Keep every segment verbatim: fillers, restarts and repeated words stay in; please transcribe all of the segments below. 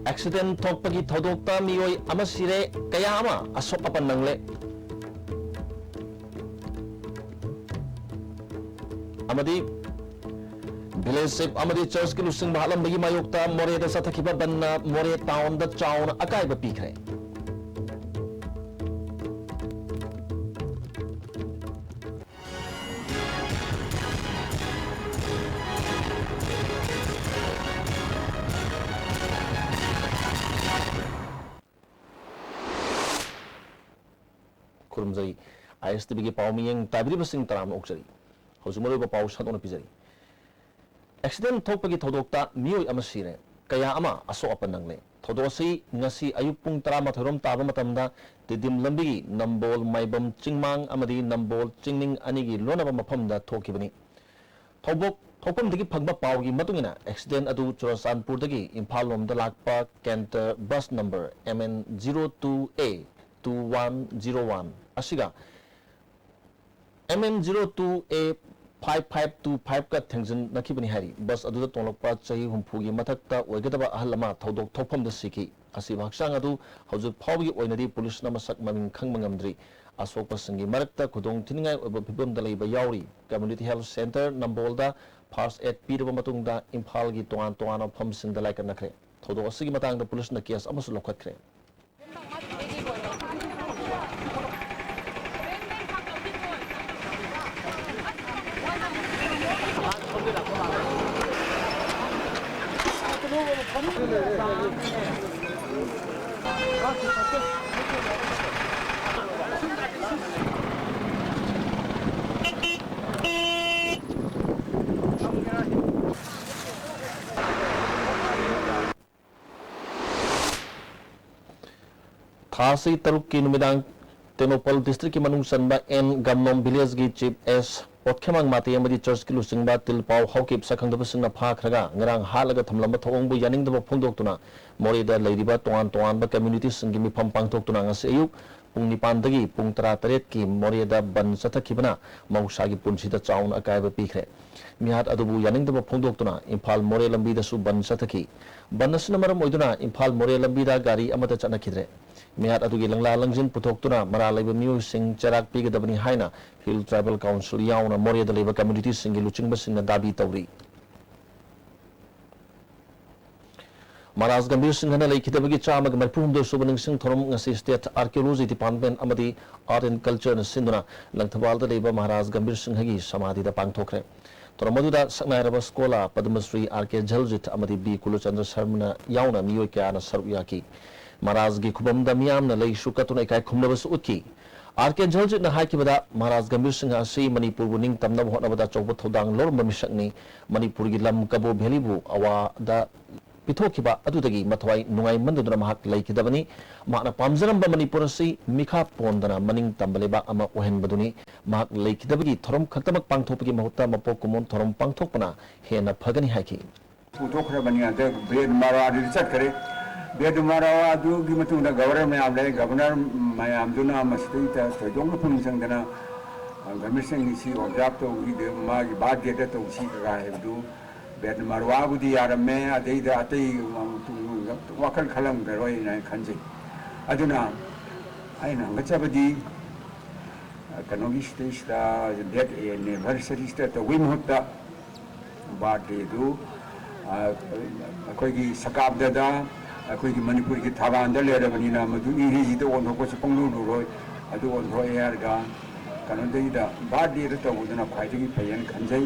Accident ꯊꯣꯛꯄꯒꯤ ꯊꯧꯗꯣꯛꯇ ꯃꯤꯑꯣꯏ ꯑꯃ ꯁꯤꯔꯦ, ꯀꯌꯥ ꯑꯃ ꯑꯁꯣꯛ ꯑꯄꯟ ꯅꯪꯂꯦ꯫ ꯑꯃꯗꯤ ꯚꯤꯂꯦꯖ ꯆꯤꯐ ꯑꯃꯗꯤ ꯆꯔꯆꯀꯤ ꯂꯨꯆꯤꯡꯕ ꯍꯥꯠꯂꯝꯕꯒꯤ ꯃꯥꯌꯣꯛꯇ ꯃꯣꯔꯦꯗ ꯆꯠꯊꯈꯤꯕ ꯕꯟꯅ ꯃꯣꯔꯦ ꯇꯥꯎꯟꯗ ꯆꯥꯎꯅ ꯑꯀꯥꯏꯕ ꯄꯤꯈ꯭ꯔꯦ꯫ ꯈꯨꯔꯨꯝꯖꯔꯤ꯫ ꯑꯥꯏ ꯑꯦꯁ ꯇꯤ ꯚꯤꯒꯤ ꯄꯥꯎ ꯃꯤꯠꯌꯦꯡ ꯇꯥꯕꯤꯔꯤꯕꯁꯤꯡ ꯇꯔꯥꯝꯅ ꯑꯣꯛꯆꯔꯤ꯫ ꯍꯧꯖꯤꯛ ꯃꯔꯨꯑꯣꯏꯕ ꯄꯥꯎ ꯁꯟꯗꯣꯛꯅ ꯄꯤꯖꯔꯤ꯫ ꯑꯦꯛꯁꯤꯗꯦꯟ ꯊꯣꯛꯄꯒꯤ ꯊꯧꯗꯣꯛꯇ ꯃꯤꯑꯣꯏ ꯑꯃ ꯁꯤꯔꯦ, ꯀꯌꯥ ꯑꯃ ꯑꯁꯣꯛ ꯑꯄꯟ ꯅꯪꯂꯦ꯫ ꯊꯧꯗꯣꯛ ꯑꯁꯤ ꯉꯁꯤ ꯑꯌꯨꯛ ꯄꯨꯡ ꯇꯔꯥꯃꯥꯊꯣꯏ ꯔꯣꯝ ꯇꯥꯕ ꯃꯇꯝꯗ ꯇꯤꯗꯤꯝ ꯂꯝꯕꯤꯒꯤ ꯅꯝꯕꯣꯜ ꯃꯥꯏꯕꯝ ꯆꯤꯡꯃꯥꯡ ꯑꯃꯗꯤ ꯅꯝꯕꯣꯜ ꯆꯤꯡꯅꯤꯡ ꯑꯅꯤꯒꯤ ꯂꯣꯟꯅꯕ ꯃꯐꯝꯗ ꯊꯣꯛꯈꯤꯕꯅꯤ꯫ ꯊꯧꯗꯣꯛ ꯊꯣꯛꯐꯝꯗꯒꯤ ꯐꯪꯕ ꯄꯥꯎꯒꯤ ꯃꯇꯨꯡ ꯏꯟꯅ, ꯑꯦꯛꯁꯤꯗꯦꯟ ꯑꯗꯨ ꯆꯨꯔꯆꯥꯟꯄꯨꯔꯗꯒꯤ ꯏꯝꯐꯥꯜ ꯂꯣꯝꯗ ꯂꯥꯛꯄ canter bus number M N zero two A two one zero one ꯑꯁꯤꯒ M N zero two A five five two five ꯀ ꯊꯦꯡꯖꯤꯟꯅꯈꯤꯕꯅꯤ ꯍꯥꯏꯔꯤ꯫ ꯕꯁ ꯑꯗꯨꯗ ꯇꯣꯡꯂꯛꯄ ꯆꯍꯤ ꯍꯨꯝꯐꯨꯒꯤ ꯃꯊꯛꯇ ꯑꯣꯏꯒꯗꯕ ꯑꯍꯜ ꯑꯃ ꯊꯧꯗꯣꯛ ꯊꯣꯛꯐꯝꯗ ꯁꯤꯈꯤ꯫ ꯑꯁꯤꯕ ꯍꯛꯆꯥꯡ ꯑꯗꯨ ꯍꯧꯖꯤꯛ ꯐꯥꯎꯕꯒꯤ ꯑꯣꯏꯅꯗꯤ ꯄꯨꯂꯤꯁꯅ ꯃꯁꯛ ꯃꯃꯤꯡ ꯈꯪꯕ ꯉꯝꯗ꯭ꯔꯤ꯫ ꯑꯁꯣꯛꯄꯁꯤꯡꯒꯤ ꯃꯔꯛꯇ ꯈꯨꯗꯣꯡ ꯊꯤꯅꯤꯡꯉꯥꯏ ꯑꯣꯏꯕ ꯐꯤꯕꯝꯗ ꯂꯩꯕ ꯌꯥꯎꯔꯤ꯫ ꯀꯝꯃ꯭ꯌꯨꯅꯤꯇꯤ ꯍꯦꯜꯊ ꯁꯦꯟꯇꯔ ꯅꯝꯕꯣꯜꯗ ꯐꯥꯔꯁ ꯑꯦꯗ ꯄꯤꯔꯕ ꯃꯇꯨꯡꯗ ꯏꯝꯐꯥꯜꯒꯤ ꯇꯣꯉꯥꯟ ꯇꯣꯉꯥꯟꯕ ꯃꯐꯝꯁꯤꯡꯗ ꯂꯥꯏꯀꯠꯅꯈ꯭ꯔꯦ꯫ ꯊꯧꯗꯣꯛ ꯑꯁꯤꯒꯤ ꯃꯇꯥꯡꯗ ꯄꯨꯂꯤꯁꯅ ꯀꯦꯁ ꯑꯃꯁꯨ ꯂꯧꯈꯠꯈ꯭ꯔꯦ꯫ ꯊꯥ ꯑꯁꯤ ꯇꯔꯨꯛꯀꯤ ꯅꯨꯃꯤꯗꯥꯡ ꯇꯦꯡꯅꯧꯄꯜ ꯗꯤꯁꯇ꯭ꯔꯤꯛꯀꯤ ꯃꯅꯨꯡ ꯆꯟꯕ ꯑꯦꯟ ꯒꯝꯅꯣꯝ ꯚꯤꯂꯦꯖꯀꯤ ꯆꯤꯐ ꯑꯦꯁ ꯑꯣꯠꯈꯦꯃꯥꯡ ꯃꯥꯇꯦ ꯑꯃꯗꯤ ꯆꯔꯆꯀꯤ ꯂꯨꯆꯤꯡꯕ ꯇꯤꯜꯄꯥꯎ ꯍꯥꯎꯀꯤꯞ ꯁꯛꯈꯪꯗꯕꯁꯤꯡꯅ ꯐꯥꯈ꯭ꯔꯒ ꯉꯔꯥꯡ ꯍꯥꯠꯂꯒ ꯊꯝꯂꯝꯕ ꯊꯧꯑꯣꯡꯕꯨ ꯌꯥꯅꯤꯡꯗꯕ ꯐꯣꯡꯗꯣꯛꯇꯨꯅ ꯃꯣꯔꯦꯗ ꯂꯩꯔꯤꯕ ꯇꯣꯉꯥꯟ ꯇꯣꯉꯥꯟꯕ ꯀꯝꯃ꯭ꯌꯨꯅꯤꯇꯤꯁꯤꯡꯒꯤ ꯃꯤꯐꯝ ꯄꯥꯡꯊꯣꯛꯇꯨꯅ ꯉꯁꯤ ꯑꯌꯨꯛ ꯄꯨꯡ ꯅꯤꯄꯥꯟꯗꯒꯤ ꯄꯨꯡ ꯇꯔꯥꯇꯔꯦꯠꯀꯤ ꯃꯣꯔꯦꯗ ꯕꯟ ꯆꯠꯊꯈꯤꯕꯅ ꯃꯍꯧꯁꯥꯒꯤ ꯄꯨꯟꯁꯤꯗ ꯆꯥꯎꯅ ꯑꯀꯥꯏꯕ ꯄꯤꯈ꯭ꯔꯦ꯫ ꯃꯤꯍꯥꯠ ꯑꯗꯨꯕꯨ ꯌꯥꯅꯤꯡꯗꯕ ꯐꯣꯡꯗꯣꯛꯇꯨꯅ ꯏꯝꯐꯥꯜ ꯃꯣꯔꯦ ꯂꯝꯕꯤꯗꯁꯨ ꯕꯟ ꯆꯠꯊꯈꯤ꯫ ꯕꯟ ꯑꯁꯤꯅ ꯃꯔꯝ ꯑꯣꯏꯗꯨꯅ ꯏꯝꯐꯥꯜ ꯃꯣꯔꯦ ꯂꯝꯕꯤꯗ ꯒꯥꯔꯤ ꯑꯃꯠꯇ ꯆꯠꯅꯈꯤꯗ꯭ꯔꯦ꯫ ꯃꯤꯍꯥꯠ ꯑꯗꯨꯒꯤ ꯂꯪꯂꯥ ꯂꯪꯖꯤꯟ ꯄꯨꯊꯣꯛꯇꯨꯅ ꯃꯔꯥꯜ ꯂꯩꯕ ꯃꯤꯑꯣꯏꯁꯤꯡ ꯆꯩꯔꯥꯛ ꯄꯤꯒꯗꯕꯅꯤ ꯍꯥꯏꯅ Hill Tribal Council ꯌꯥꯎꯅ ꯃꯣꯔꯦꯗ ꯂꯩꯕ ꯀꯝꯃ꯭ꯌꯨꯅꯤꯇꯤꯁꯤꯡꯒꯤ ꯂꯨꯆꯤꯡꯕꯁꯤꯡꯅ ꯗꯥꯕꯤ ꯇꯧꯔꯤ꯫ ꯃꯍꯥꯔꯥꯖ ꯒꯝꯚꯤꯔ ꯁꯤꯡꯍꯅ ꯂꯩꯈꯤꯗꯕꯒꯤ ꯆꯥꯝꯃꯒ ꯃꯔꯤꯐꯨꯍꯨꯝꯗꯣꯏ ꯁꯨꯕ ꯅꯤꯡꯁꯤꯡ ꯊꯧꯔꯝ ꯉꯁꯤ State Archaeology Department ꯑꯃꯗꯤ Art and Cultureꯅ ꯁꯤꯟꯗꯨꯅ ꯂꯪꯊꯕꯥꯜꯗ ꯂꯩꯕ ꯃꯍꯥꯔꯥꯖ ꯒꯝꯚꯤꯔ ꯁꯤꯡꯍꯒꯤ ꯁꯃꯥꯙꯤꯗ ꯄꯥꯡꯊꯣꯛꯈ꯭ꯔꯦ꯫ ꯊꯧꯔꯝ ꯑꯗꯨꯗ ꯁꯛꯅꯥꯏꯔꯕ scholar ꯄꯗꯃꯁ꯭ꯔꯤ ꯑꯥꯔ ꯀꯦ ꯖꯜꯖꯤꯠ ꯑꯃꯗꯤ ꯕꯤ ꯀꯨꯂꯆꯟꯗ꯭ꯔ ꯁꯔꯃꯅ ꯌꯥꯎꯅ ꯃꯤꯑꯣꯏ ꯀꯌꯥꯅ ꯁꯔꯨꯛ ꯌꯥꯈꯤ꯫ ꯃꯍꯥꯔꯥꯖꯒꯤ ꯈꯨꯕꯝꯗ ꯃꯤꯌꯥꯝꯅ ꯂꯩꯁꯨ ꯀꯠꯇꯨꯅ ꯏꯀꯥꯏ ꯈꯨꯝꯅꯕꯁꯨ ꯎꯠꯈꯤ꯫ ꯑꯥꯔ ꯀꯦ ꯖꯜꯖꯤꯠꯅ ꯍꯥꯏꯈꯤꯕꯗ, ꯃꯍꯥꯔꯥꯖ ꯒꯝꯚꯤꯔ ꯁꯤꯡꯍ ꯑꯁꯤ ꯃꯅꯤꯄꯨꯔꯕꯨ ꯅꯤꯡꯇꯝꯅꯕ ꯍꯣꯠꯅꯕꯗ ꯑꯆꯧꯕ ꯊꯧꯗꯥꯡ ꯂꯧꯔꯝꯕ ꯃꯤꯁꯛꯅꯤ꯫ ꯃꯅꯤꯄꯨꯔꯒꯤ ꯂꯝ ꯀꯕꯣ ꯚꯦꯂꯤꯕꯨ ꯑꯋꯥꯗ ꯄꯤꯊꯣꯛꯈꯤꯕ ꯑꯗꯨꯗꯒꯤ ꯃꯊ꯭ꯋꯥꯏ ꯅꯨꯡꯉꯥꯏꯃꯟꯗꯗꯨꯅ ꯃꯍꯥꯛ ꯂꯩꯈꯤꯗꯕꯅꯤ꯫ ꯃꯍꯥꯛꯅ ꯄꯥꯝꯖꯔꯝꯕ ꯃꯅꯤꯄꯨꯔ ꯑꯁꯤ ꯃꯤꯈꯥ ꯄꯣꯟꯗꯅ ꯃꯅꯤꯡ ꯇꯝꯕ ꯂꯩꯕꯥꯛ ꯑꯃ ꯑꯣꯏꯍꯟꯕꯗꯨꯅꯤ꯫ ꯃꯍꯥꯛ ꯂꯩꯈꯤꯗꯕꯒꯤ ꯊꯧꯔꯝ ꯈꯛꯇꯃꯛ ꯄꯥꯡꯊꯣꯛꯄꯒꯤ ꯃꯍꯨꯠꯇ ꯃꯄꯣꯛ ꯀꯨꯝꯑꯣꯟ ꯊꯧꯔꯝ ꯄꯥꯡꯊꯣꯛꯄꯅ ꯍꯦꯟꯅ ꯐꯒꯅꯤ ꯍꯥꯏꯈꯤ꯫ ꯄꯨꯊꯣꯛꯈ꯭ꯔꯕꯅꯤ꯫ ꯍꯟꯗꯛ ꯕꯦꯗ ꯃꯥꯔꯋꯥꯗꯨꯗꯤ ꯆꯠꯈ꯭ꯔꯦ꯫ ꯕꯦꯗ ꯃꯥꯔꯋꯥ ꯑꯗꯨꯒꯤ ꯃꯇꯨꯡꯗ ꯒꯕꯔꯅꯔ ꯃꯌꯥꯝ ꯂꯩ꯫ ꯒꯕꯔꯅꯔ ꯃꯌꯥꯝꯗꯨꯅ ꯃꯁꯤꯗꯩꯗ ꯊꯣꯏꯗꯣꯛꯅ ꯄꯨꯛꯅꯤꯡ ꯆꯪꯗꯅ, ꯑ, ꯒꯝꯚꯤꯔ ꯁꯤꯡ ꯉꯁꯤ ꯑꯣꯕꯖꯥꯔꯚ ꯇꯧꯈꯤꯗꯦ, ꯃꯥꯒꯤ ꯕꯥꯔꯊꯗꯦꯗ ꯇꯧꯁꯤ ꯀꯀꯥ ꯍꯥꯏꯕꯗꯨ ꯕꯦꯗ ꯃꯥꯔꯋꯥꯕꯨꯗꯤ ꯌꯥꯔꯝꯃꯦ, ꯑꯗꯩꯗ ꯑꯇꯩ ꯋꯥꯈꯜ ꯈꯜꯂꯝꯈ꯭ꯔꯔꯣꯏꯅ ꯈꯟꯖꯩ꯫ ꯑꯗꯨꯅ ꯑꯩꯅ ꯍꯪꯒꯠꯆꯕꯗꯤ, ꯀꯩꯅꯣꯒꯤ ꯁꯤꯗꯩꯁꯤꯗ ꯗꯦꯠ ꯑꯦꯅꯤꯚꯔꯁꯔꯤꯁꯤꯗ ꯇꯧꯕꯒꯤ ꯃꯍꯨꯠꯇ ꯕꯥꯔꯊꯗꯦꯗꯨ, ꯑ, ꯑꯩꯈꯣꯏꯒꯤ ꯁꯀꯥꯞꯗꯗ ꯑꯩꯈꯣꯏꯒꯤ ꯃꯅꯤꯄꯨꯔꯒꯤ ꯊꯥꯕꯥꯟꯗ ꯂꯩꯔꯕꯅꯤꯅ ꯃꯗꯨ ꯏꯪꯒ꯭ꯔꯦꯖꯤꯗ ꯑꯣꯟꯊꯣꯛꯄꯁꯨ ꯄꯪꯂꯨ ꯂꯨꯔꯣꯏ꯫ ꯑꯗꯨ ꯑꯣꯟꯊꯣꯛꯑꯦ ꯍꯥꯏꯔꯒ ꯀꯩꯅꯣꯗꯩꯗ ꯕꯥꯔꯊꯗꯦꯗ ꯇꯧꯕꯗꯨꯅ ꯈ꯭ꯋꯥꯏꯗꯒꯤ ꯐꯩꯌꯦꯅ ꯈꯟꯖꯩ꯫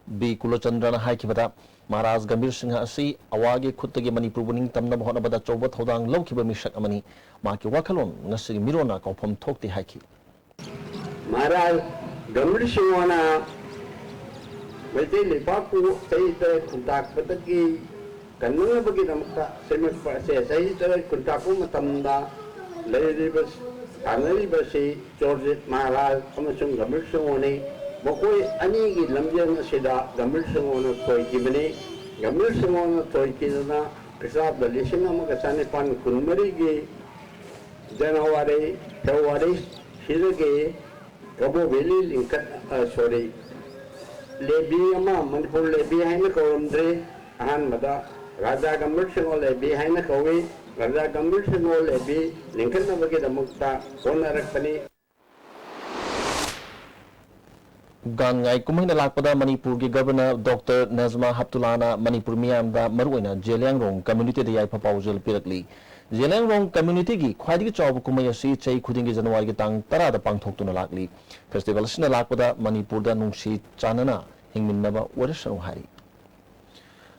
ꯕꯤ ꯀꯨꯂꯆꯟꯗ꯭ꯔꯅ ꯍꯥꯏꯈꯤꯕꯗ, ꯃꯍꯥꯔꯥꯖ ꯒꯝꯚꯤꯔ ꯁꯤꯡꯍ ꯑꯁꯤ ꯑꯋꯥꯒꯤ ꯈꯨꯠꯇꯒꯤ ꯃꯅꯤꯄꯨꯔꯕꯨ ꯅꯤꯡꯇꯝꯅꯕ ꯍꯣꯠꯅꯕꯗ ꯑꯆꯧꯕ ꯊꯧꯗꯥꯡ ꯂꯧꯈꯤꯕ ꯃꯤꯁꯛ ꯑꯃꯅꯤ꯫ ꯃꯍꯥꯛꯀꯤ ꯋꯥꯈꯜꯂꯣꯟ ꯉꯁꯤꯒꯤ ꯃꯤꯔꯣꯟꯅ ꯀꯥꯎꯐꯝ ꯊꯣꯛꯇꯦ ꯍꯥꯏꯈꯤ꯫ ꯃꯍꯥꯔꯥꯖ ꯒꯝꯚꯤꯔ ꯁꯤꯡꯍꯅ ꯃꯩꯇꯩ ꯂꯩꯄꯥꯛꯄꯨ ꯆꯍꯤ ꯇꯔꯦꯠ ꯈꯨꯟꯇꯥꯛꯄꯗꯒꯤ ꯀꯟꯅꯅꯕꯒꯤꯗꯃꯛꯇ ꯁꯦꯝꯂꯛꯄ ꯑꯁꯦ ꯆꯍꯤ ꯇꯔꯦꯠ ꯈꯨꯟꯇꯥꯛꯄ ꯃꯇꯝꯗ ꯂꯩꯔꯤꯕ, ꯇꯥꯟꯅꯔꯤꯕꯁꯤ ꯖꯣꯔꯖꯤꯠ ꯃꯍꯥꯔꯥꯖ ꯑꯃꯁꯨꯡ ꯒꯝꯚꯤꯔ ꯁꯤꯡꯍꯅꯤ꯫ ꯃꯈꯣꯏ ꯑꯅꯤꯒꯤ ꯂꯝꯖꯦꯜ ꯑꯁꯤꯗ ꯒꯝꯚꯤꯔ ꯁꯤꯡꯍꯅ ꯊꯣꯏꯈꯤꯕꯅꯤ꯫ ꯒꯝꯚꯤꯔ ꯁꯤꯡꯍꯅ ꯊꯣꯏꯈꯤꯗꯅ ꯈ꯭ꯔꯤꯁꯇꯥꯕꯗ ꯂꯤꯁꯤꯡ ꯑꯃꯒ ꯆꯅꯤꯄꯥꯟ ꯀꯨꯟꯃꯔꯤꯒꯤ ꯖꯅꯋꯥꯔꯤ, ꯐꯦꯕ꯭ꯔꯨꯋꯥꯔꯤ ꯁꯤꯗꯒꯤ ꯀꯕꯣ ꯚꯦꯂꯤ ꯂꯤꯡꯈꯠ-, ꯑ, ꯁꯣꯔꯤ, ꯂꯦꯕꯤ ꯑꯃ, ꯃꯅꯤꯄꯨꯔ ꯂꯦꯕꯤ ꯍꯥꯏꯅ ꯀꯧꯔꯝꯗ꯭ꯔꯤ꯫ ꯑꯍꯥꯟꯕꯗ ꯔꯥꯖꯥ ꯒꯝꯚꯤꯔ ꯁꯤꯡꯍ ꯂꯦꯕꯤ ꯍꯥꯏꯅ ꯀꯧꯏ꯫ ꯔꯥꯖꯥ ꯒꯝꯚꯤꯔ ꯁꯤꯡꯍ ꯂꯦꯕꯤ ꯂꯤꯡꯈꯠꯅꯕꯒꯤꯗꯃꯛꯇ ꯍꯣꯠꯅꯔꯛꯄꯅꯤ꯫ ꯒꯥꯟ ꯉꯥꯏ ꯀꯨꯝꯍꯩꯅ ꯂꯥꯛꯄꯗ ꯃꯅꯤꯄꯨꯔꯒꯤ ꯒꯕꯔꯅꯔ ꯗꯣꯛꯇꯔ ꯅꯖꯃꯥ ꯍꯦꯞꯇꯨꯂꯥꯅ ꯃꯅꯤꯄꯨꯔ ꯃꯤꯌꯥꯝꯗ, ꯃꯔꯨꯑꯣꯏꯅ ꯖꯦꯂꯤꯌꯥꯡꯔꯣꯡ ꯀꯝꯃ꯭ꯌꯨꯅꯤꯇꯤꯗ ꯌꯥꯏꯐ ꯄꯥꯎꯖꯦꯜ ꯄꯤꯔꯛꯂꯤ꯫ ꯖꯦꯂꯤꯌꯥꯡꯔꯣꯡ ꯀꯝꯃ꯭ꯌꯨꯅꯤꯇꯤꯒꯤ ꯈ꯭ꯋꯥꯏꯗꯒꯤ ꯆꯥꯎꯕ ꯀꯨꯝꯍꯩ ꯑꯁꯤ ꯆꯍꯤ ꯈꯨꯗꯤꯡꯒꯤ ꯖꯅꯋꯥꯔꯤꯒꯤ ꯇꯥꯡ ꯇꯔꯥꯗ ꯄꯥꯡꯊꯣꯛꯇꯨꯅ ꯂꯥꯛꯂꯤ꯫ ꯐꯦꯁꯇꯤꯚꯦꯜ ꯑꯁꯤꯅ ꯂꯥꯛꯄꯗ ꯃꯅꯤꯄꯨꯔꯗ ꯅꯨꯡꯁꯤ ꯆꯥꯟꯅꯅ ꯍꯤꯡꯃꯤꯟꯅꯕ ꯑꯣꯏꯔꯁꯅꯨ ꯍꯥꯏꯔꯤ꯫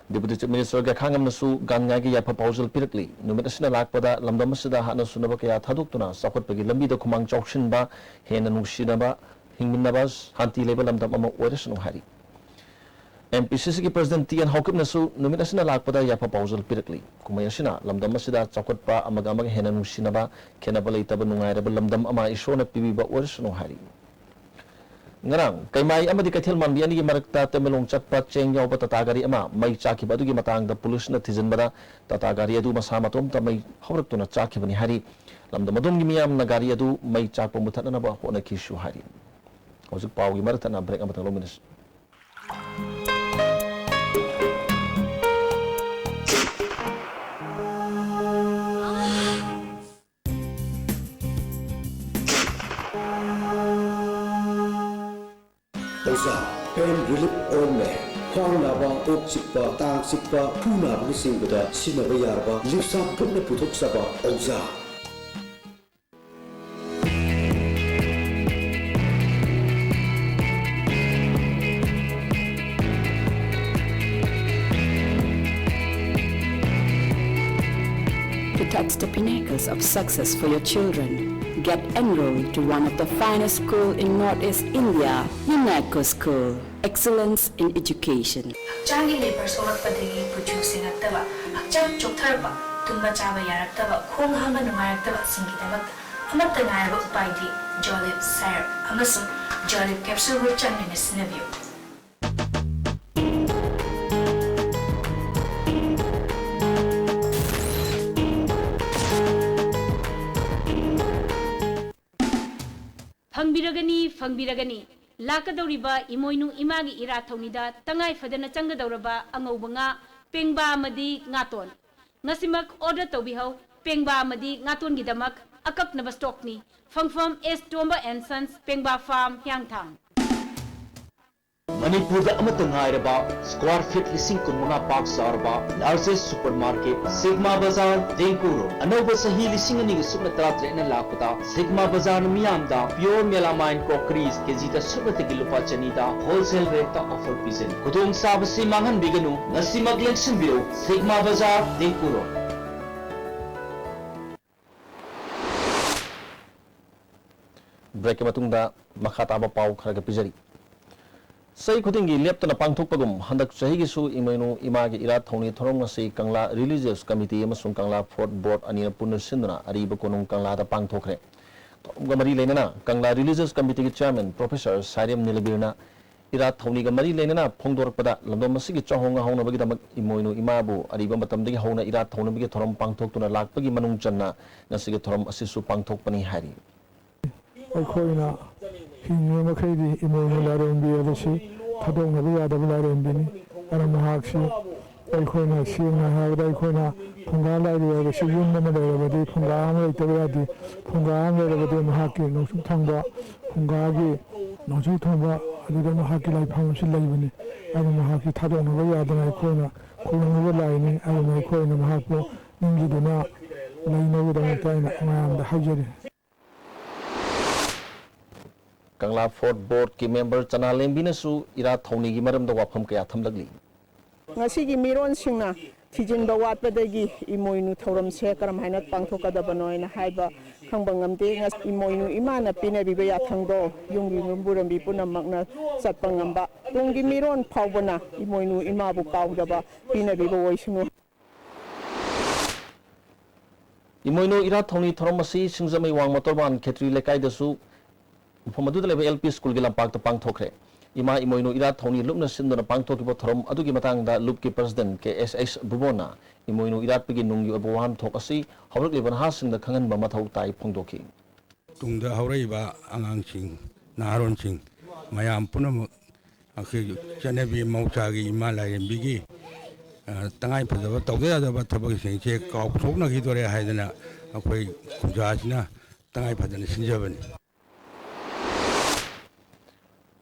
ꯗꯦꯄ꯭ꯌꯨꯇꯤ ꯆꯤꯐ ꯃꯤꯅꯤꯁꯇꯔ ꯒꯦꯈꯥꯉꯝꯅꯁꯨ ꯒꯥꯟ ꯉꯥꯏꯒꯤ ꯌꯥꯏꯐ ꯄꯥꯎꯖꯦꯜ ꯄꯤꯔꯛꯂꯤ꯫ ꯅꯨꯃꯤꯠ ꯑꯁꯤꯅ ꯂꯥꯛꯄꯗ ꯂꯝꯗꯝ ꯑꯁꯤꯗ ꯍꯥꯠꯅ ꯁꯨꯅꯕ ꯀꯌꯥ ꯊꯥꯗꯣꯛꯇꯨꯅ ꯆꯥꯎꯈꯠꯄꯒꯤ ꯂꯝꯕꯤꯗ ꯈꯨꯃꯥꯡ ꯆꯥꯎꯁꯤꯟꯕ, ꯍꯦꯟꯅ ꯅꯨꯡꯁꯤꯅꯕ, ꯍꯤꯡꯃꯤꯟꯅꯕ, ꯁꯥꯟꯇꯤ ꯂꯩꯕ ꯂꯝꯗꯝ ꯑꯃ ꯑꯣꯏꯔꯁꯅꯨ ꯍꯥꯏꯔꯤ꯫ ꯑꯦꯝ ꯄꯤ ꯁꯤ ꯁꯤꯒꯤ ꯄ꯭ꯔꯁꯤꯗꯦꯟꯠ ꯇꯤ ꯑꯦꯟ ꯍꯥꯎꯀꯤꯞꯅꯁꯨ ꯅꯨꯃꯤꯠ ꯑꯁꯤꯅ ꯂꯥꯛꯄꯗ ꯌꯥꯏꯐ ꯄꯥꯎꯖꯦꯜ ꯄꯤꯔꯛꯂꯤ꯫ ꯀꯨꯝꯍꯩ ꯑꯁꯤꯅ ꯂꯝꯗꯝ ꯑꯁꯤꯗ ꯆꯥꯎꯈꯠꯄ, ꯑꯃꯒ ꯑꯃꯒ ꯍꯦꯟꯅ ꯅꯨꯡꯁꯤꯅꯕ, ꯈꯦꯟꯅꯕ ꯂꯩꯇꯕ ꯅꯨꯡꯉꯥꯏꯔꯕ ꯂꯝꯗꯝ ꯑꯃ ꯏꯁꯣꯔꯅ ꯄꯤꯕꯤꯕ ꯑꯣꯏꯔꯁꯅꯨ ꯍꯥꯏꯔꯤ꯫ ꯉꯔꯥꯡ ꯀꯩꯃꯥꯏ ꯑꯃꯗꯤ ꯀꯩꯊꯦꯜ ꯃꯥꯟꯕꯤ ꯑꯅꯤꯒꯤ ꯃꯔꯛꯇ ꯇꯃꯦꯡꯂꯣꯡ ꯆꯠꯄ ꯆꯦꯡ ꯌꯥꯎꯕ ꯇꯥꯇꯥ ꯒꯥꯔꯤ ꯑꯃ ꯃꯩ ꯆꯥꯛꯈꯤꯕ ꯑꯗꯨꯒꯤ ꯃꯇꯥꯡꯗ ꯄꯨꯂꯤꯁꯅ ꯊꯤꯖꯤꯟꯕꯗ ꯇꯥꯇꯥ ꯒꯥꯔꯤ ꯑꯗꯨ ꯃꯁꯥ ꯃꯇꯣꯝꯇ ꯃꯩ ꯍꯧꯔꯛꯇꯨꯅ ꯆꯥꯛꯈꯤꯕꯅꯤ ꯍꯥꯏꯔꯤ꯫ ꯂꯝꯗꯝ ꯑꯗꯣꯝꯒꯤ ꯃꯤꯌꯥꯝꯅ ꯒꯥꯔꯤ ꯑꯗꯨ ꯃꯩ ꯆꯥꯛꯄ ꯃꯨꯊꯠꯅꯅꯕ ꯍꯣꯠꯅꯈꯤꯁꯨ ꯍꯥꯏꯔꯤ꯫ ꯍꯧꯖꯤꯛ ꯄꯥꯎꯒꯤ ꯃꯔꯛ ꯊꯠꯅ ꯕ꯭ꯔꯦꯛ ꯑꯃꯇꯪ ꯂꯧꯃꯤꯟꯅꯁꯤ꯫ ꯑꯣꯖꯥ, ꯄꯦꯟ ꯔꯤꯂꯤꯐ ꯑꯣꯏꯜ ꯃꯦ꯫ ꯈ꯭ꯋꯥꯡ ꯅꯥꯕ, ꯀꯣꯛ ꯆꯤꯛꯄ, ꯇꯥꯡ ꯆꯤꯛꯄ, ꯈꯨ ꯅꯥꯕꯅꯆꯤꯡꯕꯗ ꯁꯤꯖꯤꯟꯅꯕ ꯌꯥꯔꯕ ꯂꯤꯞꯁꯥ ꯒ꯭ꯔꯨꯞꯅ ꯄꯨꯊꯣꯛꯆꯕ ꯑꯣꯖꯥ꯫ To touch the pinnacles of success for your children, get enrolled to one of the finest school in Northeast India, UNECO School. Excellence in Education. ꯍꯛꯆꯥꯡꯒꯤ ꯂꯦꯕꯔ ꯁꯣꯛꯂꯛꯄꯗꯒꯤ ꯀꯨꯆꯨ ꯁꯦꯡꯉꯛꯇꯕ, ꯍꯛꯆꯥꯡ ꯆꯣꯛꯊꯔꯛꯄ, ꯇꯨꯝꯕ ꯆꯥꯕ ꯌꯥꯔꯛꯇꯕ, ꯈꯣꯡ ꯍꯥꯝꯕ ꯅꯨꯡꯉꯥꯏꯔꯛꯇꯕꯁꯤꯡꯒꯤꯗꯃꯛꯇ ꯑꯃꯠꯇ ꯉꯥꯏꯔꯕ ꯎꯄꯥꯏꯗꯤ ꯖꯣꯂꯤꯞ ꯁꯥꯏꯔꯞ ꯑꯃꯁꯨꯡ ꯖꯣꯂꯤꯞ ꯀꯦꯞꯁꯨꯜꯕꯨ ꯆꯥꯡ ꯅꯥꯏꯅ ꯁꯤꯖꯤꯟꯅꯕꯤꯌꯨ꯫ ꯐꯪꯕꯤꯔꯒꯅꯤ꯫ ꯂꯥꯛꯀꯗꯧꯔꯤꯕ ꯏꯃꯣꯏꯅꯨ ꯏꯃꯥꯒꯤ ꯏꯔꯥꯠ ꯊꯧꯅꯤꯗ ꯇꯉꯥꯏ ꯐꯗꯅ ꯆꯪꯒꯗꯧꯔꯕ ꯑꯉꯧꯕ ꯉꯥ, ꯄꯦꯡꯕꯥ ꯑꯃꯗꯤ ꯉꯥꯇꯣꯟ꯫ ꯉꯁꯤꯃꯛ order ꯇꯧꯕꯤꯍꯧ꯫ ꯄꯦꯡꯕꯥ ꯑꯃꯗꯤ ꯉꯥꯇꯣꯟꯒꯤꯗꯃꯛ ꯑꯀꯛꯅꯕ stockꯅꯤ꯫ ꯐꯪꯐꯝ S Tomba and Sons, ꯄꯦꯡꯕꯥ Farm, ꯍꯤꯌꯥꯡꯊꯥꯡ꯫ ꯃꯅꯤꯄꯨꯔꯗ ꯑꯃꯠꯇ ꯉꯥꯏꯔꯕ square feet ꯂꯤꯁꯤꯡ ꯀꯨꯟꯃꯉꯥ ꯄꯥꯛ ꯆꯥꯎꯔꯕ largest supermarket Sigma Bazaar, ꯇꯦꯡꯀꯨꯔꯣ꯫ ꯑꯅꯧꯕ ꯆꯍꯤ ꯂꯤꯁꯤꯡ ꯑꯅꯤꯒ ꯁꯨꯞꯅ ꯇꯔꯥꯇꯔꯦꯠꯅ ꯂꯥꯛꯄꯗ Sigma Bazaarꯅ ꯃꯤꯌꯥꯝꯗ pure melamine crockeries KGꯗ ꯁꯨꯞꯅꯇꯒꯤ ꯂꯨꯄꯥ ꯆꯅꯤꯗ wholesale rateꯇ offer ꯄꯤꯖꯔꯤ꯫ ꯈꯨꯗꯣꯡꯆꯥꯕꯁꯤ ꯃꯥꯡꯍꯟꯕꯤꯒꯅꯨ, ꯉꯁꯤꯃꯛ ꯂꯦꯡꯁꯤꯟꯕꯤꯔꯣ꯫ Sigma Bazaar, ꯇꯦꯡꯀꯨꯔꯣ꯫ Breakꯀꯤ ꯃꯇꯨꯡꯗ ꯃꯈꯥ ꯇꯥꯕ ꯄꯥꯎ ꯈꯔꯒ ꯄꯤꯖꯔꯤ꯫ ꯆꯍꯤ ꯈꯨꯗꯤꯡꯒꯤ ꯂꯦꯞꯇꯅ ꯄꯥꯡꯊꯣꯛꯄꯒꯨꯝ ꯍꯟꯗꯛ ꯆꯍꯤꯒꯤꯁꯨ ꯏꯃꯣꯏꯅꯨ ꯏꯃꯥꯒꯤ ꯏꯔꯥꯠ ꯊꯧꯅꯤ ꯊꯧꯔꯝ ꯑꯁꯤ ꯀꯪꯂꯥ Religious Committee ꯑꯃꯁꯨꯡ ꯀꯪꯂꯥ Fort Board ꯑꯅꯤꯅ ꯄꯨꯟꯅ ꯁꯤꯟꯗꯨꯅ ꯑꯔꯤꯕ ꯀꯣꯅꯨꯡ ꯀꯪꯂꯥꯗ ꯄꯥꯡꯊꯣꯛꯈ꯭ꯔꯦ꯫ ꯊꯧꯔꯝꯒ ꯃꯔꯤ ꯂꯩꯅꯅ ꯀꯪꯂꯥ Religious Committeeꯒꯤ Chairman Professor ꯁꯥꯏꯔꯦꯝ ꯅꯤꯂꯕꯤꯔꯅ ꯏꯔꯥꯠ ꯊꯧꯅꯤꯒ ꯃꯔꯤ ꯂꯩꯅꯅ ꯐꯣꯡꯗꯣꯔꯛꯄꯗ, ꯂꯝꯗꯝ ꯑꯁꯤꯒꯤ ꯆꯥꯎꯍꯣꯡ ꯉꯥꯍꯣꯡꯅꯕꯒꯤꯗꯃꯛ ꯏꯃꯣꯏꯅꯨ ꯏꯃꯥꯕꯨ ꯑꯔꯤꯕ ꯃꯇꯝꯗꯒꯤ ꯍꯧꯅ ꯏꯔꯥꯠ ꯊꯧꯅꯕꯒꯤ ꯊꯧꯔꯝ ꯄꯥꯡꯊꯣꯛꯇꯨꯅ ꯂꯥꯛꯄꯒꯤ ꯃꯅꯨꯡ ꯆꯟꯅ ꯉꯁꯤꯒꯤ ꯊꯧꯔꯝ ꯑꯁꯤꯁꯨ ꯄꯥꯡꯊꯣꯛꯄꯅꯤ ꯍꯥꯏꯔꯤ꯫ ꯑꯩꯈꯣꯏꯅ ꯍꯤꯡꯂꯤꯕ ꯃꯈꯩꯗꯤ ꯏꯃꯣꯏꯅꯨ ꯂꯥꯏꯔꯦꯝꯕꯤ ꯑꯁꯤ ꯊꯥꯗꯣꯛꯅꯕ ꯌꯥꯗꯕ ꯂꯥꯏꯔꯦꯝꯕꯤꯅꯤ꯫ ꯑꯗꯨꯅ ꯃꯍꯥꯛꯁꯤ ꯑꯩꯈꯣꯏꯅ ꯁꯦꯡꯅ ꯍꯥꯏꯔꯕꯗ ꯑꯩꯈꯣꯏꯅ ꯐꯨꯡꯒꯥ ꯂꯥꯏꯔꯨ ꯍꯥꯏꯕꯁꯤ ꯌꯨꯝ ꯑꯃ ꯂꯩꯔꯕꯗꯤ ꯐꯨꯡꯒꯥ ꯑꯃ ꯂꯩꯇꯕ ꯌꯥꯗꯦ꯫ ꯐꯨꯡꯒꯥ ꯑꯃ ꯂꯩꯔꯕꯗꯤ ꯃꯍꯥꯛꯀꯤ ꯅꯣꯡꯆꯨꯞ ꯊꯪꯕ ꯐꯨꯡꯒꯥꯒꯤ ꯅꯣꯡꯆꯨꯞ ꯊꯪꯕ ꯑꯗꯨꯗ ꯃꯍꯥꯛꯀꯤ ꯂꯥꯏꯐꯝ ꯑꯁꯤ ꯂꯩꯕꯅꯤ꯫ ꯑꯗꯨꯅ ꯃꯍꯥꯛꯁꯤ ꯊꯥꯗꯣꯛꯅꯕ ꯌꯥꯗꯅ ꯑꯩꯈꯣꯏꯅ ꯈꯨꯔꯨꯝꯂꯤꯕ ꯂꯥꯏꯅꯤ꯫ ꯑꯗꯨꯅ ꯑꯩꯈꯣꯏꯅ ꯃꯍꯥꯛꯄꯨ ꯅꯤꯡꯖꯗꯨꯅ ꯂꯩꯅꯕꯒꯤꯗꯃꯛꯇ ꯑꯩꯅ ꯃꯌꯥꯝꯗ ꯍꯥꯏꯖꯔꯤ꯫ ꯀꯪꯂꯥ Fort Boardꯀꯤ member ꯆꯅꯥ ꯂꯦꯝꯕꯤꯅꯁꯨ ꯏꯔꯥꯠ ꯊꯧꯅꯤꯒꯤ ꯃꯔꯝꯗ ꯋꯥꯐꯝ ꯀꯌꯥ ꯊꯝꯂꯛꯂꯤ꯫ ꯉꯁꯤꯒꯤ ꯃꯤꯔꯣꯟꯁꯤꯡꯅ ꯊꯤꯖꯤꯟꯕ ꯋꯥꯠꯄꯗꯒꯤ ꯏꯃꯣꯏꯅꯨ ꯊꯧꯔꯝꯁꯦ ꯀꯔꯝ ꯍꯥꯏꯅ ꯄꯥꯡꯊꯣꯛꯀꯗꯕꯅꯣ ꯍꯥꯏꯅ ꯍꯥꯏꯕ ꯈꯪꯕ ꯉꯝꯗꯦ꯫ ꯉꯁꯤ ꯏꯃꯣꯏꯅꯨ ꯏꯃꯥꯅ ꯄꯤꯅꯔꯤꯕ ꯌꯥꯊꯪꯗꯣ ꯌꯨꯝꯒꯤ ꯌꯨꯝꯕꯨꯔꯦꯝꯕꯤ ꯄꯨꯝꯅꯃꯛꯅ ꯆꯠꯄ ꯉꯝꯕ, ꯇꯨꯡꯒꯤ ꯃꯤꯔꯣꯟ ꯐꯥꯎꯕꯅ ꯏꯃꯣꯏꯅꯨ ꯏꯃꯥꯕꯨ ꯀꯥꯎꯗꯕ ꯄꯤꯅꯕꯤꯕ ꯑꯣꯏꯁꯅꯨ꯫ ꯏꯃꯣꯏꯅꯨ ꯏꯔꯥꯠ ꯊꯧꯅꯤ ꯊꯧꯔꯝ ꯑꯁꯤ ꯁꯤꯡꯖꯃꯩ ꯋꯥꯡꯃ ꯇꯣꯔꯕꯥꯟ ꯈꯦꯇ꯭ꯔꯤ ꯂꯩꯀꯥꯏꯗꯁꯨ ꯃꯐꯝ ꯑꯗꯨꯗ ꯂꯩꯕ L P Schoolꯒꯤ ꯂꯝꯄꯥꯛꯇ ꯄꯥꯡꯊꯣꯛꯈ꯭ꯔꯦ꯫ ꯏꯃꯥ ꯏꯃꯣꯏꯅꯨ ꯏꯔꯥꯠ ꯊꯧꯅꯤ ꯂꯨꯞꯅ ꯁꯤꯟꯗꯨꯅ ꯄꯥꯡꯊꯣꯛꯈꯤꯕ ꯊꯧꯔꯝ ꯑꯗꯨꯒꯤ ꯃꯇꯥꯡꯗ ꯂꯨꯞꯀꯤ President K S H ꯕꯨꯕꯣꯟꯅ ꯏꯃꯣꯏꯅꯨ ꯏꯔꯥꯠꯄꯒꯤ ꯅꯨꯡꯒꯤ ꯑꯣꯏꯕ ꯋꯥꯍꯟꯊꯣꯛ ꯑꯁꯤ ꯍꯧꯔꯛꯂꯤꯕ ꯅꯍꯥꯁꯤꯡꯗ ꯈꯪꯍꯟꯕ ꯃꯊꯧ ꯇꯥꯏ ꯐꯣꯡꯗꯣꯛꯈꯤ꯫ ꯇꯨꯡꯗ ꯍꯧꯔꯛꯏꯕ ꯑꯉꯥꯡꯁꯤꯡ ꯅꯍꯥꯔꯣꯟꯁꯤꯡ ꯃꯌꯥꯝ ꯄꯨꯝꯅꯃꯛ ꯑꯩꯈꯣꯏꯒꯤ ꯆꯠꯅꯕꯤ ꯃꯍꯧꯁꯥꯒꯤ ꯏꯃꯥ ꯂꯥꯏꯔꯦꯝꯕꯤꯒꯤ, ꯑ, ꯇꯉꯥꯏ ꯐꯗꯕ ꯇꯧꯗ ꯌꯥꯗꯕ ꯊꯕꯛꯁꯤꯡꯁꯦ ꯀꯥꯎꯊꯣꯛꯅꯈꯤꯗꯣꯔꯦ ꯍꯥꯏꯗꯅ ꯑꯩꯈꯣꯏ ꯈꯨꯟꯖꯥꯁꯤꯅ ꯇꯉꯥꯏ ꯐꯗꯅ ꯁꯤꯟꯖꯕꯅꯤ꯫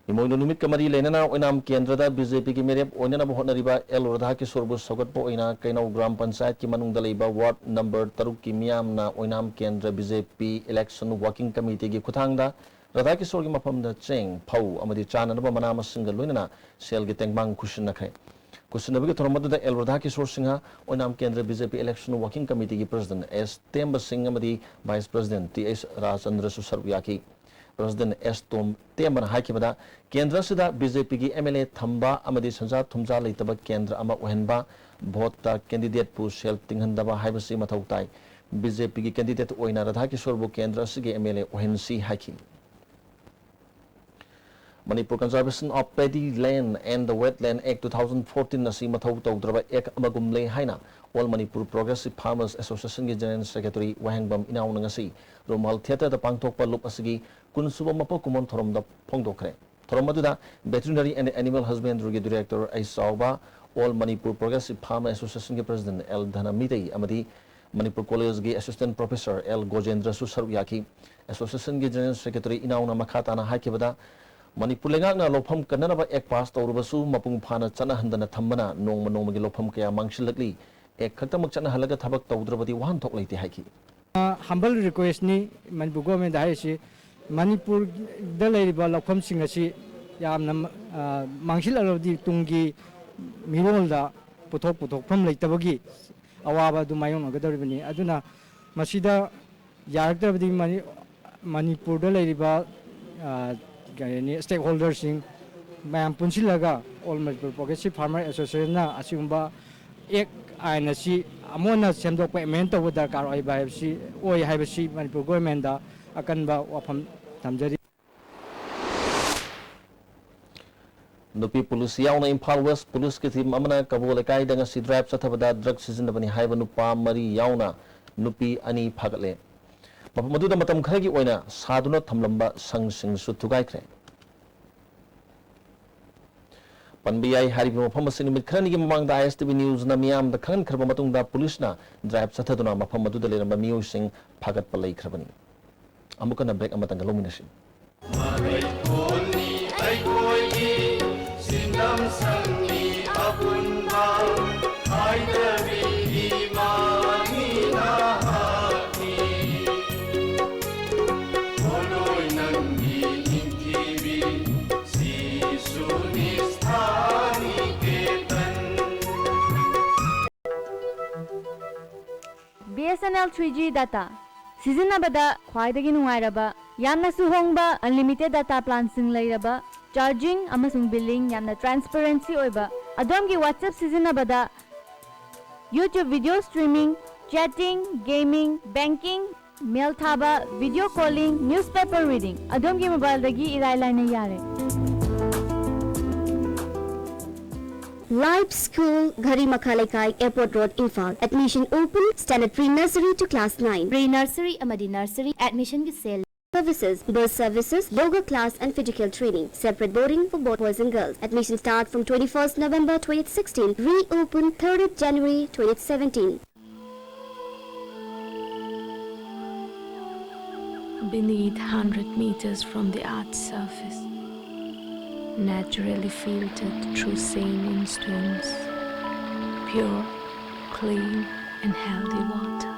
ꯏꯃꯣꯏꯅꯨ ꯅꯨꯃꯤꯠꯀ ꯃꯔꯤ ꯂꯩꯅꯅ ꯑꯣꯏꯅꯥꯝ ꯀꯦꯟꯗ꯭ꯔꯗ ꯕꯤ ꯖꯦ ꯄꯤꯒꯤ ꯃꯤꯔꯦꯞ ꯑꯣꯏꯅꯅꯕ ꯍꯣꯠꯅꯔꯤꯕ ꯑꯦꯜ ꯔꯥꯙꯥꯀꯤꯁꯣꯔꯕꯨ ꯁꯧꯒꯠꯄ ꯑꯣꯏꯅ ꯀꯩꯅꯧ ꯒ꯭ꯔꯥꯝ ꯄꯟꯆꯥꯌꯠꯀꯤ ꯃꯅꯨꯡꯗ ꯂꯩꯕ ꯋꯥꯔꯗ ꯅꯝꯕꯔ ꯇꯔꯨꯛꯀꯤ ꯃꯤꯌꯥꯝꯅ ꯑꯣꯏꯅꯥꯝ ꯀꯦꯟꯗ꯭ꯔ ꯕꯤ ꯖꯦ ꯄꯤ ꯏꯂꯦꯛꯁꯟ ꯋꯥꯔꯀꯤꯡ ꯀꯃꯤꯇꯤꯒꯤ ꯈꯨꯠꯊꯥꯡꯗ ꯔꯥꯙꯥꯀꯤꯁꯣꯔꯒꯤ ꯃꯐꯝꯗ ꯆꯦꯡ, ꯐꯧ ꯑꯃꯗꯤ ꯆꯥꯅꯅꯕ ꯃꯅꯥ ꯃꯁꯤꯡꯒ ꯂꯣꯏꯅꯅ ꯁꯦꯜꯒꯤ ꯇꯦꯡꯕꯥꯡ ꯈꯨꯠꯁꯤꯟꯅꯈ꯭ꯔꯦ꯫ ꯈꯨꯠꯁꯤꯟꯅꯕꯒꯤ ꯊꯧꯔꯝ ꯑꯗꯨꯗ ꯑꯦꯜ ꯔꯥꯙꯥꯀꯤꯁꯣꯔ ꯁꯤꯡꯍ, ꯑꯣꯏꯅꯥꯝ ꯀꯦꯟꯗ꯭ꯔ ꯕꯤ ꯖꯦ ꯄꯤ ꯏꯂꯦꯛꯁꯟ ꯋꯥꯔꯀꯤꯡ ꯀꯃꯤꯇꯤꯒꯤ ꯄ꯭ꯔꯁꯤꯗꯦꯟꯠ ꯑꯦꯁ ꯇꯦꯝꯕ ꯁꯤꯡ ꯑꯃꯗꯤ ꯚꯥꯏꯁ ꯄ꯭ꯔꯁꯤꯗꯦꯟꯠ ꯇꯤ ꯑꯩꯆ ꯔꯥꯖꯆꯟꯗ꯭ꯔꯁꯨ ꯁꯔꯨꯛ ꯌꯥꯈꯤ꯫ ꯄ꯭ꯔꯁꯤꯗꯦꯟꯠ ꯑꯦꯁ ꯇꯣꯝ ꯇꯦꯝꯕꯅ ꯍꯥꯏꯈꯤꯕꯗ, ꯀꯦꯟꯗ꯭ꯔ ꯑꯁꯤꯗ ꯕꯤ ꯖꯦ ꯄꯤꯒꯤ ꯑꯦꯝ ꯑꯦꯜ ꯑꯦ ꯊꯝꯕ ꯑꯃꯗꯤ ꯁꯦꯟꯖꯥ ꯊꯨꯝꯖꯥ ꯂꯩꯇꯕ ꯀꯦꯟꯗ꯭ꯔ ꯑꯃ ꯑꯣꯏꯍꯟꯕ, ꯚꯣꯠꯇ ꯀꯦꯟꯗꯤꯗꯦꯠꯄꯨ ꯁꯦꯜ ꯇꯤꯡꯍꯟꯗꯕ ꯍꯥꯏꯕꯁꯤ ꯃꯊꯧ ꯇꯥꯏ꯫ ꯕꯤ ꯖꯦ ꯄꯤꯒꯤ ꯀꯦꯟꯗꯤꯗꯦꯠ ꯑꯣꯏꯅ ꯔꯥꯙꯥꯀꯤꯁꯣꯔꯕꯨ ꯀꯦꯟꯗ꯭ꯔ ꯑꯁꯤꯒꯤ ꯑꯦꯝ ꯑꯦꯜ ꯑꯦ ꯑꯣꯏꯍꯟꯁꯤ ꯍꯥꯏꯈꯤ꯫ Manipur Conservation of Paddy Land and the Wetland Act two thousand fourteen ꯑꯁꯤ ꯃꯊꯧ ꯇꯧꯗ꯭ꯔꯕ ꯑꯦꯛ ꯑꯃꯒꯨꯝꯂꯦ ꯍꯥꯏꯅ All Manipur Progressive Farmers Association ꯒꯤ ꯖꯦꯅꯔꯦꯜ ꯁꯦꯀ꯭ꯔꯦꯇꯔꯤ ꯋꯥꯍꯦꯡꯕꯝ ꯏꯅꯥꯎꯅ ꯉꯁꯤ ꯔꯨꯃꯥꯜ ꯊꯤꯌꯦꯇꯔꯗ ꯄꯥꯡꯊꯣꯛꯄ ꯂꯨꯞ ꯑꯁꯤꯒꯤ ꯀꯨꯟꯁꯨꯕ ꯃꯄꯣꯛ ꯀꯨꯝꯑꯣꯟ ꯊꯧꯔꯝꯗ ꯐꯣꯡꯗꯣꯛꯈ꯭ꯔꯦ꯫ ꯊꯧꯔꯝ ꯑꯗꯨꯗ Veterinary and Animal Husbandry ꯒꯤ ꯗꯤꯔꯦꯛꯇꯔ ꯑꯩ ꯆꯥꯎꯕ, All Manipur Progressive Farmers Association ꯒꯤ ꯄ꯭ꯔꯁꯤꯗꯦꯟꯠ ꯑꯦꯜ ꯙꯅꯃꯤꯇꯩ ꯑꯃꯗꯤ ꯃꯅꯤꯄꯨꯔ ꯀꯣꯂꯦꯖꯒꯤ ꯑꯦꯁꯤꯁꯇꯦꯟꯠ ꯄ꯭ꯔꯣꯐꯦꯁꯔ ꯑꯦꯜ ꯒꯣꯖꯦꯟꯗ꯭ꯔꯁꯨ ꯁꯔꯨꯛ ꯌꯥꯈꯤ꯫ ꯑꯦꯁꯣꯁꯤꯌꯦꯁꯟꯒꯤ ꯖꯦꯅꯔꯦꯜ ꯁꯦꯀ꯭ꯔꯦꯇꯔꯤ ꯏꯅꯥꯎꯅ ꯃꯈꯥ ꯇꯥꯅ ꯍꯥꯏꯈꯤꯕꯗ, ꯃꯅꯤꯄꯨꯔ ꯂꯩꯉꯥꯛꯅ ꯂꯧꯐꯝ ꯀꯟꯅꯅꯕ ꯑꯦꯛ ꯄꯥꯁ ꯇꯧꯔꯕꯁꯨ ꯃꯄꯨꯡ ꯐꯥꯅ ꯆꯠꯅꯍꯟꯗꯅ ꯊꯝꯕꯅ ꯅꯣꯡꯃ ꯅꯣꯡꯃꯒꯤ ꯂꯧꯐꯝ ꯀꯌꯥ ꯃꯥꯡꯁꯤꯜꯂꯛꯂꯤ꯫ ꯑꯦꯛ ꯈꯛꯇꯃꯛ ꯆꯠꯅꯍꯜꯂꯒ ꯊꯕꯛ ꯇꯧꯗ꯭ꯔꯕꯗꯤ ꯋꯥꯍꯟꯊꯣꯛ ꯂꯩꯇꯦ ꯍꯥꯏꯈꯤ꯫ ꯍꯝꯕꯜ ꯔꯤꯀ꯭ꯋꯦꯁꯅꯤ ꯃꯅꯤꯄꯨꯔ ꯒꯣꯔꯃꯦꯟꯗ ꯍꯥꯏꯔꯤꯁꯤ, ꯃꯅꯤꯄꯨꯔꯗ ꯂꯩꯔꯤꯕ ꯂꯧꯐꯝꯁꯤꯡ ꯑꯁꯤ ꯌꯥꯝꯅ, ꯑ, ꯃꯥꯡꯁꯤꯜꯂꯛꯂꯕꯗꯤ ꯇꯨꯡꯒꯤ ꯃꯤꯔꯣꯜꯗ ꯄꯣꯠꯊꯣꯛ ꯄꯨꯊꯣꯛꯐꯝ ꯂꯩꯇꯕꯒꯤ ꯑꯋꯥꯕ ꯑꯗꯨ ꯃꯥꯌꯣꯛꯅꯒꯗꯧꯔꯤꯕꯅꯤ꯫ ꯑꯗꯨꯅ ꯃꯁꯤꯗ ꯌꯥꯔꯛꯇ꯭ꯔꯕꯗꯤ ꯃꯅꯤ-, ꯃꯅꯤꯄꯨꯔꯗ ꯂꯩꯔꯤꯕ, ꯑ, ꯀꯔꯤ ꯍꯥꯏꯅꯤ, ꯁ꯭ꯇꯦꯛꯍꯣꯜꯗꯔꯁꯤꯡ ꯃꯌꯥꯝ ꯄꯨꯟꯁꯤꯜꯂꯒ All Manipur Progressive Farmer Association ꯅ ꯑꯁꯤꯒꯨꯝꯕ ꯑꯦꯛ ꯑꯥꯏꯟ ꯑꯁꯤ ꯑꯃꯨꯛ ꯍꯟꯅ ꯁꯦꯝꯗꯣꯛꯄ, ꯑꯦꯃꯦꯟ ꯇꯧꯕ ꯗꯔꯀꯥꯔ ꯑꯣꯏꯕ ꯍꯥꯏꯕꯁꯤ ꯑꯣꯏ ꯍꯥꯏꯕꯁꯤ ꯃꯅꯤꯄꯨꯔ ꯒꯣꯔꯃꯦꯟꯗ ꯑꯀꯟꯕ ꯋꯥꯐꯝ ꯊꯝꯖꯔꯤ꯫ ꯅꯨꯄꯤ ꯄꯨꯂꯤꯁ ꯌꯥꯎꯅ ꯏꯝꯐꯥꯜ ꯋꯦꯁ ꯄꯨꯂꯤꯁꯀꯤ ꯇꯤꯝ ꯑꯃꯅ ꯀꯕꯣ ꯂꯩꯀꯥꯏꯗ ꯉꯁꯤ ꯗ꯭ꯔꯥꯏꯚ ꯆꯠꯊꯕꯗ ꯗ꯭ꯔꯒ ꯁꯤꯖꯤꯟꯅꯕꯅꯤ ꯍꯥꯏꯕ ꯅꯨꯄꯥ ꯃꯔꯤ ꯌꯥꯎꯅ ꯅꯨꯄꯤ ꯑꯅꯤ ꯐꯥꯒꯠꯂꯦ꯫ ꯃꯐꯝ ꯑꯗꯨꯗ ꯃꯇꯝ ꯈꯔꯒꯤ ꯑꯣꯏꯅ ꯁꯥꯗꯨꯅ ꯊꯝꯂꯝꯕ ꯁꯪꯁꯤꯡꯁꯨ ꯊꯨꯒꯥꯏꯈ꯭ꯔꯦ꯫ ꯄꯟꯕ ꯌꯥꯏ, ꯍꯥꯏꯔꯤꯕ ꯃꯐꯝ ꯑꯁꯤ ꯅꯨꯃꯤꯠ ꯈꯔꯅꯤꯒꯤ ꯃꯃꯥꯡꯗ ISTV Newsꯅ ꯃꯤꯌꯥꯝꯗ ꯈꯪꯍꯟꯈ꯭ꯔꯕ ꯃꯇꯨꯡꯗ ꯄꯨꯂꯤꯁꯅ drive ꯆꯠꯊꯗꯨꯅ ꯃꯐꯝ ꯑꯗꯨꯗ ꯂꯩꯔꯝꯕ ꯃꯤꯑꯣꯏꯁꯤꯡ ꯐꯥꯒꯠꯄ ꯂꯩꯈ꯭ꯔꯕꯅꯤ꯫ ꯑꯃꯨꯛ ꯍꯟꯅ break ꯑꯃꯇꯪꯒ ꯂꯧꯃꯤꯟꯅꯁꯤ꯫ ꯃꯔꯩꯀꯣꯜꯅꯤ ꯑꯩꯈꯣꯏꯒꯤ ꯁꯤꯟꯗꯝ ꯁꯪꯅꯤ ꯑꯄꯨꯟꯕ ꯍꯥꯏꯗꯕꯤ ꯏꯃꯥꯅꯤ ꯅꯍꯥꯛꯀꯤ꯫ ꯄꯣꯠꯂꯣꯏ ꯅꯪꯒꯤ ꯅꯤꯡꯊꯤꯕꯤ ꯁꯤꯁꯨ ꯅꯤꯁꯊꯥꯅꯤ Ketan. BSNL three G data ꯁꯤꯖꯤꯟꯅꯕꯗ ꯈ꯭ꯋꯥꯏꯗꯒꯤ ꯅꯨꯡꯉꯥꯏꯔꯕ, ꯌꯥꯝꯅꯁꯨ ꯍꯣꯡꯕ unlimited data planꯁꯤꯡ ꯂꯩꯔꯕ, charging ꯑꯃꯁꯨꯡ billing ꯌꯥꯝꯅ transparency ꯑꯣꯏꯕ, ꯑꯗꯣꯝꯒꯤ WhatsApp ꯁꯤꯖꯤꯟꯅꯕꯗ YouTube video streaming, chatting, gaming, banking, mail ꯊꯥꯕ, video calling, newspaper reading ꯑꯗꯣꯝꯒꯤ mobileꯗꯒꯤ ꯏꯔꯥꯏ ꯂꯥꯏꯅ ꯌꯥꯔꯦ꯫ Life School, Ghari Makha Lekai, Airport Road, Imphal. Admission open, standard pre-nursery to class nine. Pre-nursery ꯑꯃꯗꯤ nursery admissionꯒꯤ cell. Services, bus services, yoga class and physical training, separate boarding for both boys and girls. Admission start from twenty-first November twenty sixteen, reopen thirtieth January twenty seventeen. Beneath, hundred meters from the earth's surface, naturally filtered through saline stones, pure, clean, and healthy water.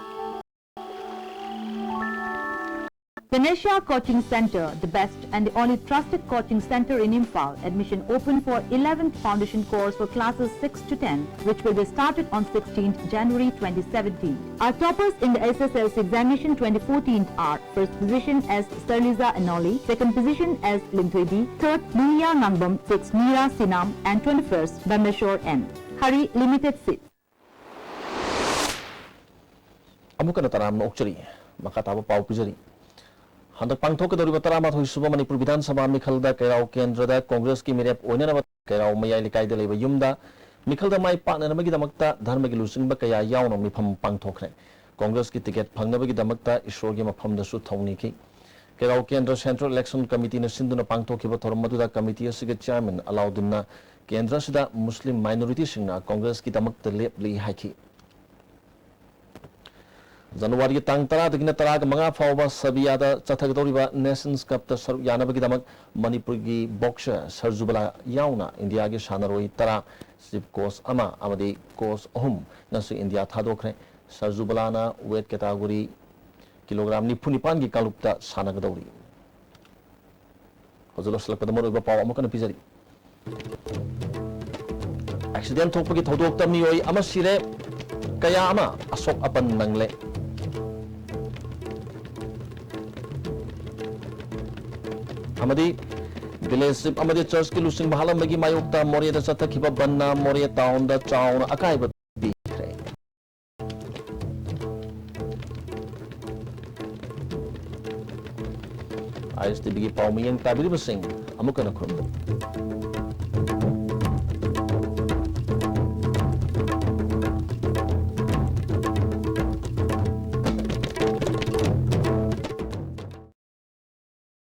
Ganesha Coaching Center, the best and the only trusted coaching center in Imphal. Admission open for eleventh foundation course for classes six to ten, which will be started on sixteenth January twenty seventeen. Our toppers in the SSLC examination twenty fourteen are: first position S Sterliza Anoli, second position S Linthuidi, third Lunia Ngangbam, sixth Mira Sinam, and twenty-first Bameshwar N. Hurry, limited seats. ꯑꯃꯨꯛ ꯍꯟꯅ ꯇꯔꯥꯝꯅ ꯑꯣꯛꯆꯔꯤ꯫ ꯃꯈꯥ ꯇꯥꯕ ꯄꯥꯎ ꯄꯤꯖꯔꯤ꯫ ꯍꯟꯗꯛ ꯄꯥꯡꯊꯣꯛꯀꯗꯧꯔꯤꯕ ꯇꯔꯥꯃꯥꯊꯣꯏ ꯁꯨꯕ ꯃꯅꯤꯄꯨꯔ ꯕꯤꯙꯥꯟ ꯁꯚꯥ ꯃꯤꯈꯜꯗ ꯀꯩꯔꯥꯎ ꯀꯦꯟꯗ꯭ꯔꯗ ꯀꯣꯡꯒ꯭ꯔꯦꯁꯀꯤ ꯃꯤꯔꯦꯞ ꯑꯣꯏꯅꯅꯕ ꯀꯩꯔꯥꯎ ꯃꯌꯥꯏ ꯂꯩꯀꯥꯏꯗ ꯂꯩꯕ ꯌꯨꯝꯗ ꯃꯤꯈꯜꯗ ꯃꯥꯏ ꯄꯥꯛꯅꯅꯕꯒꯤꯗꯃꯛꯇ ꯙꯔꯃꯒꯤ ꯂꯨꯆꯤꯡꯕ ꯀꯌꯥ ꯌꯥꯎꯅ ꯃꯤꯐꯝ ꯄꯥꯡꯊꯣꯛꯈ꯭ꯔꯦ꯫ ꯀꯣꯡꯒ꯭ꯔꯦꯁꯀꯤ ꯇꯤꯀꯦꯠ ꯐꯪꯅꯕꯒꯤꯗꯃꯛꯇ ꯏꯁꯣꯔꯒꯤ ꯃꯐꯝꯗꯁꯨ ꯊꯧꯅꯤꯈꯤ꯫ ꯀꯦꯔꯥꯎ ꯀꯦꯟꯗ꯭ꯔ Central Election Committeeꯅ ꯁꯤꯟꯗꯨꯅ ꯄꯥꯡꯊꯣꯛꯈꯤꯕ ꯊꯧꯔꯝ ꯑꯗꯨꯗ committee ꯑꯁꯤꯒꯤ chairman ꯑꯂꯥꯎꯗꯤꯟꯅ ꯀꯦꯟꯗ꯭ꯔ ꯑꯁꯤꯗ ꯃꯨꯁꯂꯤꯝ minorityꯁꯤꯡꯅ ꯀꯣꯡꯒ꯭ꯔꯦꯁꯀꯤꯗꯃꯛꯇ ꯂꯦꯞꯂꯤ ꯍꯥꯏꯈꯤ꯫ ꯖꯅꯋꯥꯔꯤꯒꯤ ꯇꯥꯡ ꯇꯔꯥꯗꯒꯤꯅ ꯇꯔꯥꯒ ꯃꯉꯥ ꯐꯥꯎꯕ ꯁꯕꯤꯌꯥꯗ ꯆꯠꯊꯒꯗꯧꯔꯤꯕ Nations Cupꯇ ꯁꯔꯨꯛ ꯌꯥꯅꯕꯒꯤꯗꯃꯛ ꯃꯅꯤꯄꯨꯔꯒꯤ boxer ꯁꯔꯖꯨꯕꯂꯥ ꯌꯥꯎꯅ ꯏꯟꯗꯤꯌꯥꯒꯤ ꯁꯥꯟꯅꯔꯣꯏ ꯇꯔꯥ, chief coach ꯑꯃ ꯑꯃꯗꯤ coach ꯑꯍꯨꯝ ꯉꯁꯤ ꯏꯟꯗꯤꯌꯥ ꯊꯥꯗꯣꯛꯈ꯭ꯔꯦ꯫ ꯁꯔꯖꯨꯕꯂꯥꯅ weight category ꯀꯤꯂꯣꯒ꯭ꯔꯥꯝ ꯅꯤꯐꯨ ꯅꯤꯄꯥꯟꯒꯤ ꯀꯥꯡꯂꯨꯞꯇ ꯁꯥꯟꯅꯒꯗꯧꯔꯤ꯫ ꯍꯧꯖꯤꯛ ꯂꯣꯏꯁꯤꯜꯂꯛꯄꯗ ꯃꯔꯨꯑꯣꯏꯕ ꯄꯥꯎ ꯑꯃꯨꯛ ꯍꯟꯅ ꯄꯤꯖꯔꯤ꯫ Accident ꯊꯣꯛꯄꯒꯤ ꯊꯧꯗꯣꯛꯇ ꯃꯤꯑꯣꯏ ꯑꯃ ꯁꯤꯔꯦ, ꯀꯌꯥ ꯑꯃ ꯑꯁꯣꯛ ꯑꯄꯟ ꯅꯪꯂꯦ꯫ ꯑꯃꯗꯤ village chief ꯑꯃꯗꯤ churchꯀꯤ ꯂꯨꯆꯤꯡꯕ ꯍꯥꯠꯂꯝꯕꯒꯤ ꯃꯥꯌꯣꯛꯇ ꯃꯣꯔꯦꯗ ꯆꯠꯊꯈꯤꯕ ꯕꯟꯅ ꯃꯣꯔꯦ townꯗ ꯆꯥꯎꯅ ꯑꯀꯥꯏꯕ ꯄꯤꯈ꯭ꯔꯦ꯫ ISTVꯒꯤ ꯄꯥꯎ ꯃꯤꯠꯌꯦꯡ ꯇꯥꯕꯤꯔꯤꯕꯁꯤꯡ ꯑꯃꯨꯛ ꯍꯟꯅ ꯈꯨꯔꯨꯝꯖꯔꯤ꯫